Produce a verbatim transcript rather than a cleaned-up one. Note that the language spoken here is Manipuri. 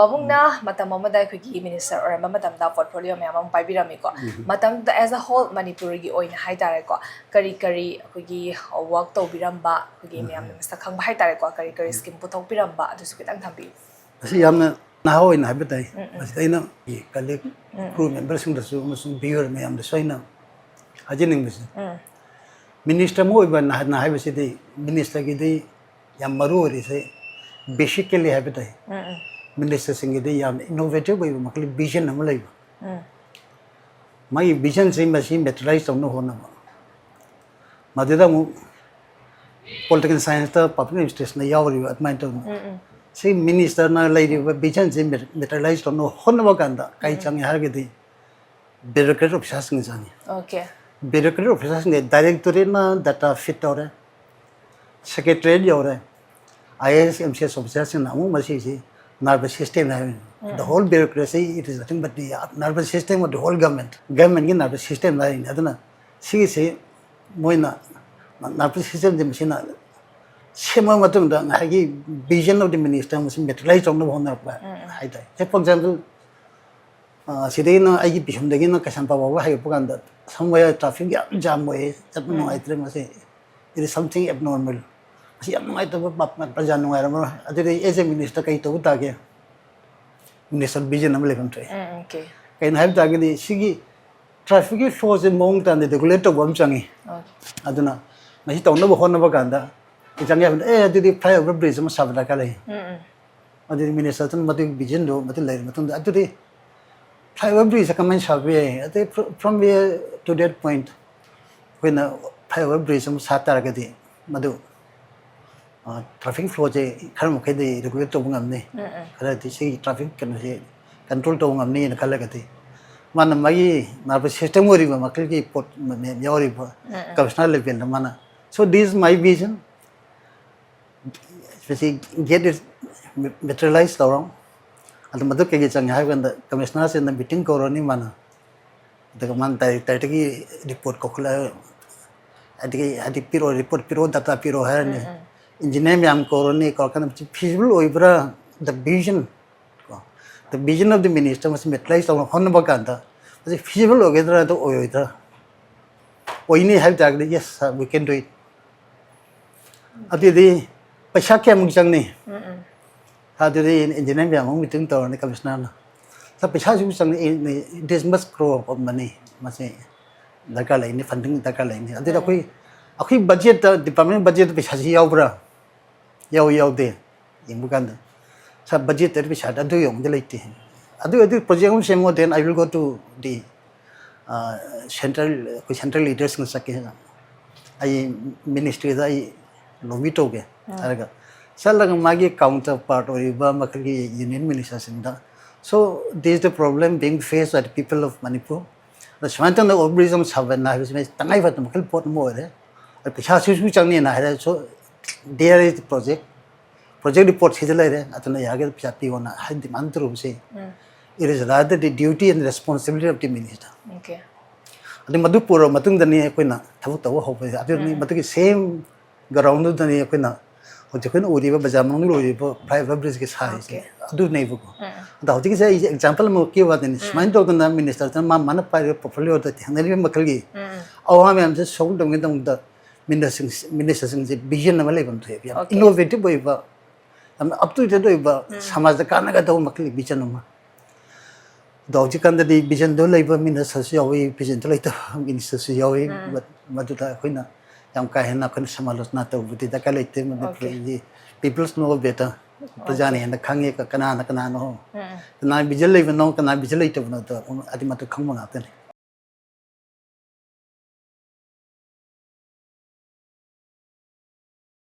ꯄꯥꯕꯨꯡꯅ ꯃꯇꯝ ꯑꯃꯗ ꯑꯩꯈꯣꯏꯒꯤ ꯃꯤꯅꯤꯁꯇꯔ ꯑꯣꯏꯔꯝꯕ ꯃꯇꯝꯗ ꯄꯣꯔꯠꯐꯣꯂꯤꯑꯣ ꯃꯌꯥꯝ ꯑꯃ ꯄꯥꯏꯕꯤꯔꯝꯃꯤꯀꯣ꯫ ꯃꯇꯝꯗꯨꯗ as a whole ꯃꯅꯤꯄꯨꯔꯒꯤ ꯑꯣꯏꯅ ꯍꯥꯏꯇꯥꯔꯦꯀꯣ, ꯀꯔꯤ ꯀꯔꯤ ꯑꯩꯈꯣꯏꯒꯤ ꯋꯥꯔꯛ ꯇꯧꯕꯤꯔꯝꯕ, ꯑꯩꯈꯣꯏꯒꯤ ꯃꯌꯥꯝꯅ ꯃꯁꯛ ꯈꯪꯕ ꯍꯥꯏꯇꯥꯔꯦꯀꯣ, ꯀꯔꯤ ꯀꯔꯤ ꯁ꯭ꯀꯤꯝ ꯄꯨꯊꯣꯛꯄꯤꯔꯝꯕ, ꯑꯗꯨꯁꯨ ꯈꯤꯇꯪ ꯊꯝꯕꯤꯌꯨ꯫ ꯃꯁꯤ ꯌꯥꯝꯅ ꯅꯍꯥ ꯑꯣꯏꯅ ꯍꯥꯏꯕ ꯇꯥꯏ꯫ ꯃꯁꯤꯗ ꯑꯩꯅ ꯀꯂꯤꯛ ꯀ꯭ꯔꯨ ꯃꯦꯝꯕꯔꯁꯤꯡꯗꯁꯨ ꯑꯃꯁꯨꯡ ꯚꯤꯌꯨꯋꯔ ꯃꯌꯥꯝꯗꯁꯨ ꯑꯩꯅ ꯍꯥꯏꯖꯅꯤꯡꯕꯁꯦ, ꯃꯤꯅꯤꯁꯇꯔ ꯑꯃ ꯑꯣꯏꯕ ꯅꯍꯥꯛꯅ ꯍꯥꯏꯕꯁꯤꯗꯤ ꯃꯤꯅꯤꯁꯇꯔꯒꯤꯗꯤ ꯌꯥꯝ ꯃꯔꯨ ꯑꯣꯏꯔꯤꯁꯦ ꯕꯦꯁꯤꯀꯦꯂꯤ ꯍꯥꯏꯕ ꯇꯥꯏ꯫ ꯃꯤꯅꯤꯁꯇꯔꯁꯤꯡꯒꯤꯗꯤ ꯌꯥꯝꯅ ꯏꯅꯣꯚꯦꯇꯤꯚ ꯑꯣꯏꯕ ꯃꯈꯜꯒꯤ ꯚꯤꯖꯟ ꯑꯃ ꯂꯩꯕ꯫ ꯃꯥꯒꯤ ꯚꯤꯖꯟꯁꯤ ꯃꯁꯤ ꯃꯦꯇꯔꯤꯌꯦꯂꯥꯏꯁ ꯇꯧꯅꯕ ꯍꯣꯠꯅꯕ, ꯃꯗꯨꯗ ꯑꯃꯨꯛ ꯄꯣꯂꯤꯇꯤꯀꯦꯜ ꯁꯥꯏꯟꯁꯇ ꯄꯕ꯭ꯂꯤꯛ ꯑꯦꯗꯃꯤꯅꯤꯁꯇ꯭ꯔꯦꯁꯟꯗ ꯌꯥꯎꯔꯤꯕ ꯑꯗꯨꯃꯥꯏꯅ ꯇꯧꯗꯅ ꯁꯤ ꯃꯤꯅꯤꯁꯇꯔꯅ ꯂꯩꯔꯤꯕ ꯚꯤꯖꯟꯁꯤ ꯃꯦꯇꯔꯤꯌꯦꯂꯥꯏꯁ ꯇꯧꯅꯕ ꯍꯣꯠꯅꯕ ꯀꯥꯟꯗ ꯀꯔꯤ ꯆꯪꯉꯤ ꯍꯥꯏꯔꯒꯗꯤ ꯕ꯭ꯌꯨꯔꯣꯀ꯭ꯔꯦꯠ ꯑꯣꯐꯤꯁꯥꯔꯁꯤꯡ ꯆꯪꯉꯤ꯫ ꯑꯣꯀꯦ꯫ ꯕ꯭ꯌꯨꯔꯣꯀ꯭ꯔꯦꯠ ꯑꯣꯐꯤꯁꯥꯔꯁꯤꯡꯗꯤ ꯗꯥꯏꯔꯦꯛꯇꯣꯔꯦꯠꯅ ꯗꯥꯇꯥ ꯐꯤꯠ ꯇꯧꯔꯦ, ꯁꯦꯀ꯭ꯔꯦꯇꯔꯤꯌꯦꯠ ꯌꯧꯔꯦ, I A S M C S ꯑꯣꯐꯤꯁꯥꯔꯁꯤꯡꯅ ꯑꯃꯨꯛ ꯃꯁꯤꯁꯤ ꯅꯔꯚꯁ ꯁꯤꯁꯇꯦꯝ ꯍꯥꯏꯔꯤꯅꯤ꯫ The whole bureaucracy, it is nothing but the nervous system of the whole government. ꯒꯚꯔꯟꯃꯦꯟꯒꯤ ꯅꯔꯚꯁ ꯁꯤꯁꯇꯦꯝ ꯍꯥꯏꯔꯤꯅꯤ꯫ ꯑꯗꯨꯅ ꯁꯤꯒꯤꯁꯤ ꯃꯣꯏꯅ ꯅꯔꯚꯁ ꯁꯤꯁꯇꯦꯝꯁꯦ ꯃꯁꯤꯅ ꯁꯦꯝꯃ ꯃꯇꯨꯡꯗ ꯉꯁꯥꯏꯒꯤ vision of the minister ꯃꯁꯤ ꯃꯦꯇꯔꯤꯌꯦꯂꯥꯏꯁ ꯇꯧꯅꯕ ꯍꯣꯠꯅꯔꯛꯄ ꯍꯥꯏꯇꯥꯔꯦ꯫ Say for example, ꯑ, ꯁꯤꯗꯒꯤꯅ ꯑꯩꯒꯤ ꯄꯤꯁꯨꯝꯗꯒꯤꯅ ꯀꯩꯁꯥꯝꯄꯥꯠ ꯐꯥꯎꯕ ꯍꯥꯏꯒꯠꯄ ꯀꯥꯟꯗ somewhere traffic ꯌꯥꯝ ꯖꯥꯝ ꯑꯣꯏꯌꯦ, ꯆꯠꯄ ꯅꯨꯡꯉꯥꯏꯇ꯭ꯔꯦ꯫ ꯃꯁꯤ it is something abnormal. ꯃꯁꯤ ꯌꯥꯝ ꯅꯨꯡꯉꯥꯏꯇꯕ, ꯄ-, ꯄ-, ꯄ꯭ꯔꯖꯥ ꯅꯨꯡꯉꯥꯏꯔꯝꯃꯔꯣꯏ꯫ ꯑꯗꯨꯗꯤ as a minister ꯀꯩ ꯇꯧꯕ ꯇꯥꯒꯦ? ꯃꯤꯅꯤꯁꯇꯔ ꯚꯤꯖꯟ ꯑꯃ ꯂꯩꯐꯝ ꯊꯣꯛꯑꯦ꯫ ꯎꯝ, okay. ꯀꯩꯅꯣ ꯍꯥꯏꯕ ꯇꯥꯔꯒꯗꯤ ꯁꯤꯒꯤ ꯇ꯭ꯔꯥꯐꯤꯛꯀꯤ ꯐ꯭ꯂꯣꯁꯦ ꯃꯑꯣꯡ ꯇꯥꯅ ꯔꯤꯒꯨꯂꯦꯠ ꯇꯧꯕ ꯑꯃ ꯆꯪꯉꯤ꯫ Okay. ꯑꯗꯨꯅ ꯃꯁꯤ ꯇꯧꯅꯕ ꯍꯣꯠꯅꯕ ꯀꯥꯟꯗ ꯑꯩ ꯆꯪꯉꯦ ꯍꯥꯏꯕꯗ, ꯑꯦ, ꯑꯗꯨꯗꯤ flyover bridge ꯑꯃ ꯁꯥꯕ ꯗꯔꯀꯥꯔ ꯂꯩ꯫ ꯎꯝ, ꯎꯝ. ꯑꯗꯨꯗꯤ ꯃꯤꯅꯤꯁꯇꯔꯗꯨꯅ ꯃꯗꯨꯒꯤ ꯚꯤꯖꯟꯗꯨ ꯃꯗꯨ ꯂꯩꯔ ꯃꯇꯨꯡꯗ, ꯑꯗꯨꯗꯤ flyover bridge ꯀꯃꯥꯏꯅ ꯁꯥꯕ ꯌꯥꯏ? ꯑꯗꯩ fr-, from here to that point ꯑꯩꯈꯣꯏꯅ flyover bridge ꯑꯃ ꯁꯥ ꯇꯥꯔꯒꯗꯤ ꯃꯗꯨ, ꯑ, ꯇ꯭ꯔꯥꯐꯤꯛ ꯐ꯭ꯂꯣꯁꯦ ꯈꯔ ꯃꯈꯩꯗꯤ ꯔꯤꯒꯨꯂꯦꯠ ꯇꯧꯕ ꯉꯝꯅꯤ꯫ ꯎꯝ, ꯎꯝ. ꯈꯔꯗꯤ ꯁꯤꯒꯤ ꯇ꯭ꯔꯥꯐꯤꯛ ꯀꯩꯅꯣꯁꯦ ꯀꯟꯇ꯭ꯔꯣꯜ ꯇꯧꯕ ꯉꯝꯅꯤꯅ ꯈꯜꯂꯒꯗꯤ ꯃꯥꯅ ꯃꯥꯒꯤ ꯅꯔꯚꯁ ꯁꯤꯁꯇꯦꯝ ꯑꯣꯏꯔꯤꯕ ꯃꯈꯜꯒꯤ ꯄꯣꯠ ꯃꯌꯥꯝ ꯌꯥꯎꯔꯤꯕ ꯎꯝ, ꯎꯝ. ꯀꯃꯤꯁꯅꯔ ꯂꯦꯚꯦꯜꯗ ꯃꯥꯅ, so this is my vision, ꯃꯁꯤ get it materialize ꯇꯧꯔꯣ꯫ ꯑꯗꯨ ꯃꯗꯨ ꯀꯩꯀꯩ ꯆꯪꯉꯦ ꯍꯥꯏꯕ ꯀꯥꯟꯗ ꯀꯃꯤꯁꯅꯔꯁꯤꯅ ꯃꯤꯇꯤꯡ ꯀꯧꯔꯅꯤ ꯃꯥꯅ, ꯑꯗꯨꯒ ꯃꯥꯅ ꯗꯥꯏꯔꯦꯛꯇꯔꯗꯒꯤ ꯔꯤꯄꯣꯔꯠ ꯀꯧꯈꯠꯂꯛꯑꯒ ꯑꯗꯒꯤ ꯍꯥꯏꯗꯤ ꯄꯤꯔꯛꯑꯣ, ꯔꯤꯄꯣꯔꯠ ꯄꯤꯔꯛꯑꯣ, ꯗꯥꯇꯥ ꯄꯤꯔꯛꯑꯣ ꯍꯥꯏꯔꯅꯤ꯫ ꯎꯝ, ꯎꯝ. ꯏꯟꯖꯤꯅꯤꯌꯥꯔ ꯃꯌꯥꯝ ꯀꯧꯔꯅꯤ, ꯀꯧꯔꯀꯥꯟꯗ ꯃꯁꯤ ꯐꯤꯖꯤꯕꯜ ꯑꯣꯏꯕ꯭ꯔꯥ, the vision The vision of the minister ꯃꯁꯤ materialize ꯇꯧꯅꯕ ꯍꯣꯠꯅꯕ ꯀꯥꯟꯗ ꯃꯁꯤ feasible ꯑꯣꯏꯒꯗ꯭ꯔꯥ ꯅꯠꯇ꯭ꯔꯒ ꯑꯣꯏꯔꯣꯏꯗ꯭ꯔꯥ? ꯑꯣꯏꯅꯤ ꯍꯥꯏꯕ ꯇꯥꯔꯒꯗꯤ, yes, sir, we can do it. ꯑꯗꯨꯗꯤ ꯄꯩꯁꯥ ꯀꯌꯥꯃꯨꯛ ꯆꯪꯅꯤ? ꯑꯗꯨꯗꯤ ꯏꯟꯖꯤꯅꯤꯌꯥꯔ ꯃꯌꯥꯝ ꯑꯃ ꯃꯤꯇꯤꯡ ꯇꯧꯔꯅꯤ ꯀꯃꯤꯁꯅꯔꯅ꯫ "ꯁꯥꯔ, ꯄꯩꯁꯥꯁꯤꯕꯨ ꯆꯪꯅꯤ, this much crore of money, ꯃꯁꯤ ꯗꯔꯀꯥꯔ ꯂꯩꯅꯤ, ꯐꯟꯗꯤꯡ ꯗꯔꯀꯥꯔ ꯂꯩꯅꯤ"꯫ ꯑꯗꯨꯗꯤ ꯑꯩꯈꯣꯏ, ꯑꯩꯈꯣꯏ ꯕꯖꯦꯠꯇ, ꯗꯤꯄꯥꯔꯠꯃꯦꯟ ꯕꯖꯦꯠꯇ ꯄꯩꯁꯥꯁꯤ ꯌꯥꯎꯕ꯭ꯔꯥ? ꯌꯥꯎꯏ ꯌꯥꯎꯗꯦ ꯌꯦꯡꯕ ꯀꯥꯟꯗ, "ꯁꯥꯔ, ꯕꯖꯦꯠꯇꯗꯤ ꯄꯩꯁꯥꯗꯤ ꯑꯗꯨ ꯌꯧꯅꯗꯤ ꯂꯩꯇꯦ꯫ ꯑꯗꯨ ꯑꯣꯏꯔꯗꯤ ꯄ꯭ꯔꯣꯖꯦꯛ ꯑꯃ ꯁꯦꯝꯃꯣ, then I will go to the, ꯑ, central, ꯑꯩꯈꯣꯏ ꯁꯦꯟꯇ꯭ꯔꯦꯜ ꯂꯤꯗꯔꯁꯤꯡꯗ ꯆꯠꯀꯦ꯫ ꯑꯩ ꯃꯤꯅꯤꯁꯇ꯭ꯔꯤꯗ ꯑꯩ ꯂꯣꯕꯤ ꯇꯧꯒꯦ" ꯍꯥꯏꯔꯒ ꯆꯠꯂꯒ ꯃꯥꯒꯤ ꯀꯥꯎꯟꯇꯔ ꯄꯥꯔꯠ ꯑꯣꯏꯔꯤꯕ ꯃꯈꯣꯏꯒꯤ union ꯃꯤꯅꯤꯁꯇꯔꯁꯤꯡꯗ, "So, this is the problem being faced by the people of Manipur꯫ ꯑꯗ ꯁꯨꯃꯥꯏꯅ ꯇꯧꯅ ꯑꯣꯚꯔꯕ꯭ꯔꯤꯖ ꯑꯃ ꯁꯥꯕꯅ ꯍꯥꯏꯕꯁꯤ ꯃꯁꯤ ꯇꯉꯥꯏ ꯐꯗꯕ ꯃꯈꯜ ꯄꯣꯠ ꯑꯃ ꯑꯣꯏꯔꯦ꯫ ꯑꯗ ꯄꯩꯁꯥꯁꯤꯁꯨ ꯆꯪꯅꯤꯅ ꯍꯥꯏꯔꯦ꯫ So, there is the project, project ꯔꯤꯄꯣꯔꯠꯁꯤꯗ ꯂꯩꯔꯦ, ꯑꯗꯨꯅ ꯌꯥꯔꯒꯗꯤ ꯄꯩꯁꯥ ꯄꯤꯌꯣꯅ" ꯍꯥꯏꯅ ꯗꯤꯃꯥꯟ ꯇꯧꯔꯨꯕꯁꯦ, it is rather the duty and responsibility of the minister꯫ Okay. ꯑꯗꯩ ꯃꯗꯨ ꯄꯨꯔꯕ ꯃꯇꯨꯡꯗꯅꯤ ꯑꯩꯈꯣꯏꯅ ꯊꯕꯛ ꯇꯧꯕ ꯍꯧꯕꯁꯦ꯫ ꯑꯗꯨꯅꯤ ꯃꯗꯨꯒꯤ ꯁꯦꯝ ꯒ꯭ꯔꯥꯎꯟꯗꯨꯗꯅꯤ ꯑꯩꯈꯣꯏꯅ ꯍꯧꯖꯤꯛ ꯑꯩꯈꯣꯏꯅ ꯎꯔꯤꯕ ꯕꯖꯥꯔ ꯃꯅꯨꯡꯗ ꯎꯔꯤꯕ flyover bridge ꯀꯤ ꯁꯥꯔꯤꯁꯦ꯫ ꯑꯗꯨꯅꯦꯕꯀꯣ꯫ ꯑꯗꯣ ꯍꯧꯖꯤꯛꯀꯤꯁꯦ ꯑꯩꯁꯦ ꯑꯦꯛꯖꯥꯝꯄꯜ ꯑꯃꯈꯛꯀꯤ ꯋꯥꯗꯅꯤ꯫ ꯁꯨꯃꯥꯏꯅ ꯇꯧꯗꯅ ꯃꯤꯅꯤꯁꯇꯔꯗꯨꯅ ꯃꯥ, ꯃꯥꯅ ꯄꯥꯏꯔꯤꯕ ꯄꯣꯔꯠꯐꯣꯂꯤꯑꯣꯗ ꯊꯦꯡꯅꯔꯤꯕ ꯃꯈꯜꯒꯤ ꯑꯋꯥ ꯃꯌꯥꯝꯁꯦ ꯁꯣꯜꯕ ꯇꯧꯅꯕꯒꯤꯗꯃꯛꯇ ꯃꯤꯅꯤꯁꯇꯔꯁꯤꯡ, ꯃꯤꯅꯤꯁꯇꯔꯁꯤꯡꯁꯦ ꯚꯤꯖꯟ ꯑꯃ ꯂꯩꯐꯝ ꯊꯣꯛꯑꯦꯕ꯫ ꯌꯥꯝ Okay. ꯏꯅꯣꯚꯦꯇꯤꯚ ꯑꯣꯏꯕ, ꯌꯥꯝꯅ ꯑꯞ ꯇꯨ ꯗꯦꯠ ꯑꯣꯏꯕ, ꯁꯃꯥꯖꯗ ꯀꯥꯟꯅꯒꯗꯧꯕ ꯃꯈꯜꯒꯤ ꯚꯤꯖꯟ ꯑꯃ꯫ ꯑꯗꯣ ꯍꯧꯖꯤꯛꯀꯥꯟꯗꯗꯤ ꯚꯤꯖꯟꯗꯣ ꯂꯩꯕ ꯃꯤꯅꯤꯁꯇꯔꯁꯨ ꯌꯥꯎꯏ, ꯚꯤꯖꯟꯗꯣ ꯂꯩꯇꯕ ꯃꯤꯅꯤꯁꯇꯔꯁꯨ ꯌꯥꯎꯏ꯫ But ꯃꯗꯨꯗ ꯑꯩꯈꯣꯏꯅ ꯌꯥꯝ ꯀꯥ ꯍꯦꯟꯅ ꯑꯩꯈꯣꯏꯅ ꯁꯃꯥꯂꯣꯆꯅꯥ ꯇꯧꯕꯗꯤ ꯗꯔꯀꯥꯔ ꯂꯩꯇꯦ꯫ ꯃꯅꯤꯄꯨꯔꯒꯤ people know better꯫ ꯄ꯭ꯔꯖꯥꯅ ꯍꯦꯟꯅ ꯈꯪꯉꯦ ꯀ-, ꯀꯅꯥꯅ ꯀꯅꯥꯅꯣ, ꯀꯅꯥ ꯚꯤꯖꯟ ꯂꯩꯕꯅꯣ, ꯀꯅꯥ ꯚꯤꯖꯟ ꯂꯩꯇꯕꯅꯣꯗꯣ ꯑꯗꯨ ꯃꯗꯨ ꯈꯪꯕ ꯉꯥꯛꯇꯅꯤ꯫